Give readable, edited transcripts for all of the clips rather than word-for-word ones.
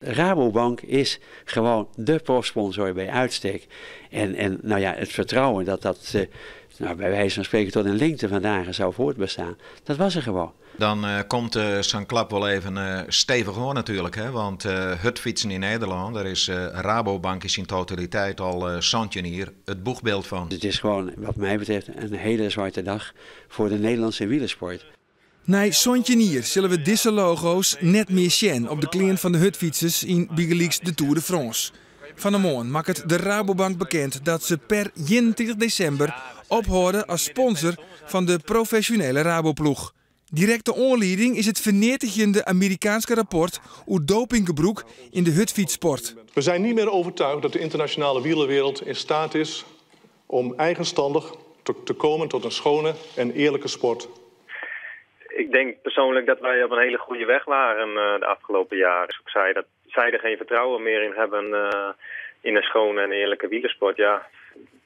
Rabobank is gewoon de profsponsor bij uitstek. En nou ja, het vertrouwen dat dat nou, bij wijze van spreken tot in lengte van dagen zou voortbestaan, dat was er gewoon. Dan komt zo'n klap wel even stevig hoor natuurlijk. Hè? Want het fietsen in Nederland, daar is Rabobank is in totaliteit al hier het boegbeeld van. Het is gewoon, wat mij betreft, een hele zwarte dag voor de Nederlandse wielersport. Nei 17 jier sille we dizze logo's net mear sjen op de klean fan de hurdfytsers yn bygelyks de Tour de France. Fan 'e moarn makket de Rabobank bekend dat se per 31 desimber ophâlde as sponsor fan de profesjonele Raboploech. Direkte oanlieding is it ferneatigjende Amerikaanske rapport oer dopinggebrûk yn de hurdfytssport. We zijn niet meer overtuigd dat de internationale wielerwereld in staat is om eigenstandig te komen tot een schone en eerlijke sport. Ik denk persoonlijk dat wij op een hele goede weg waren de afgelopen jaren. Ik zei dat zij er geen vertrouwen meer in hebben in een schone en eerlijke wielersport. Ja,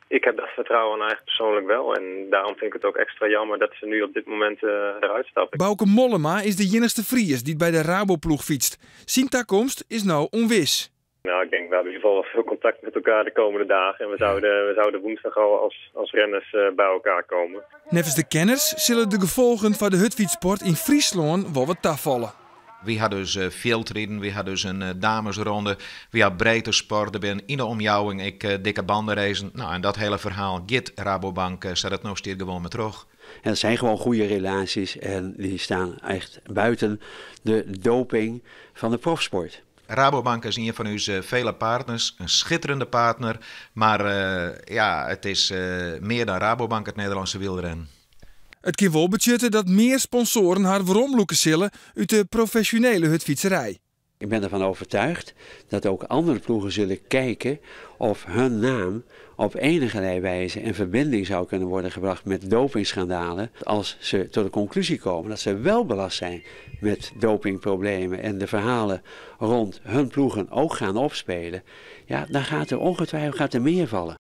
ik heb dat vertrouwen eigenlijk persoonlijk wel. En daarom vind ik het ook extra jammer dat ze nu op dit moment eruit stappen. Bauke Mollema is de iennichste Fries dy't by de Raboploech fytst. Syn takomst is no ûnwis. Nou, ik denk, we hebben in ieder geval wel veel contact met elkaar de komende dagen. En we zouden woensdag al als renners bij elkaar komen. Neffens de kenners sille de gefolgen fan de hurdfytssport yn Fryslân wol wat tafalle. Wy ha dus fjildriden, wy ha dus in damesronde, wy ha breedtesport, der binne yn de omjouwing ek dikke bandenracen. Nou, en dat hiele ferhaal giet Rabobank, set it no stiet gewoan mei troch. En dat zijn gewoon goede relaties en die staan echt buiten de doping van de profsport. Rabobank is een van onze vele partners, een schitterende partner. Maar ja, het is meer dan Rabobank, het Nederlandse wielrennen. It kin wol betsjutte dat mear sponsoaren har weromlûke sille út de profesjonele hurdfytserij. Ik ben ervan overtuigd dat ook andere ploegen zullen kijken of hun naam op enige wijze in verbinding zou kunnen worden gebracht met dopingschandalen. Als ze tot de conclusie komen dat ze wel belast zijn met dopingproblemen en de verhalen rond hun ploegen ook gaan opspelen, ja, dan gaat er ongetwijfeld meer vallen.